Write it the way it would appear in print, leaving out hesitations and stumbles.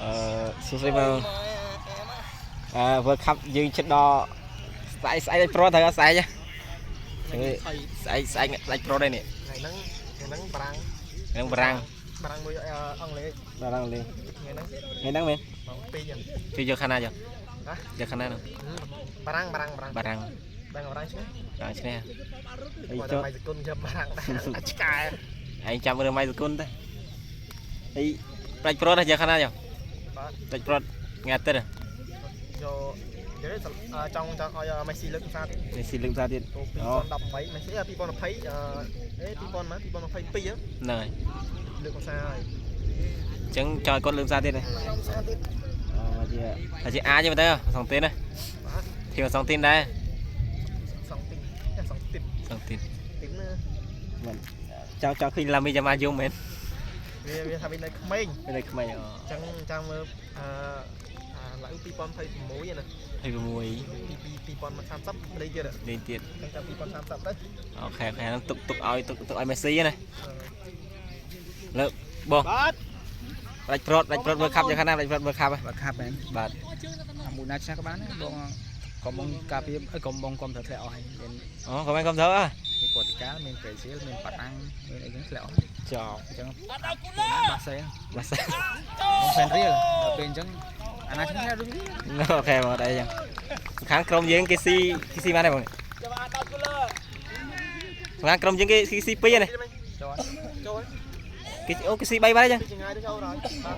អឺសួស្តីបងអឺ World Cup យើងជិតដល់ស្អែកស្អែកប្រូត្រូវស្អែកស្អែកស្អែកស្អែកប្រូដែរនេះ ថ្ងៃហ្នឹងថ្ងៃហ្នឹងបារាំង នឹងបារាំង បារាំងមួយអង់គ្លេស បារាំងលេង ថ្ងៃហ្នឹង ថ្ងៃហ្នឹងមែន ម៉ោង2ហ្នឹង ជួយយកខាងណាចុះ ណា យកខាងណានោះ បារាំងបារាំងបារាំង បារាំង បារាំងបារាំងឈ្នះ បារាំងឈ្នះហើយ គាត់ ចុះ តែម៉ៃសគុណយកបារាំងដែរអាចឆ្កែ ឯងចាំរឿងម៉ៃសគុណទេហើយប្រាច់ប្រូតយកខាងណាចុះ បាទ ប្រាច់ប្រូតថ្ងៃអាទិត្យ យកនិយាយចង់ចង់ឲ្យមេស៊ីលើកភាសាទៀត នេះស៊ីលើកសារទៀត 2018មេស៊ី2020អេ2000មក2022 ហ្នឹងហើយ លើកភាសាហើយ អញ្ចឹងចង់ឲ្យគាត់លើកសារទៀតទេ ភាសាទៀត អូមកជាថាជាអាចទេមើលទៅសងទីនណា បាទ ធីមសងទីនដែរ សងទីសងទី សងទីន ទីណា មិនចង់ចង់ឃើញឡាមីយ៉ាម៉ាយំមែន វាវាថាវានៅក្មេង នៅក្មេងអូ អញ្ចឹងចាំមើលអឺអាឡើង2026ណា 26 2030លេងទៀត លេងទៀត អញ្ចឹងចាំ2030ទៅ OK OK ហ្នឹងទុកទុកឲ្យទុកទុកឲ្យមេស៊ីណាលើបង បាទ ផ្ដាច់ប្រូតផ្ដាច់ប្រូតមើលខាប់យ៉ាងខាងណាផ្ដាច់ប្រូតមើលខាប់ បាទខាប់មែន បាទ អាមួយណាឈ្នះក៏បានដែរបងក៏បងការពារអីក៏បងកុំត្រូវធ្លាក់អស់ហើយមាន អូកុំឲ្យកុំត្រូវអើ មានប៉ូទុយហ្គាល់មានប្រេស៊ីលមានបារាំងមានអីចឹងធ្លាក់អស់ ចោ អញ្ចឹងបាសេ បាសេ បងហ្វេនរៀលដល់ពេលអញ្ចឹងអាណាឈ្នះដូចនេះ OK បងអត់អីចឹងខាងក្រុមយើងគេស៊ីគេស៊ីបានទេបងខាងក្រុមយើងគេស៊ី2ណា ចូល ចូល គេអូគេស៊ី3បានទេចឹង ពីចង្ងាយទៅចូលហើយបាទ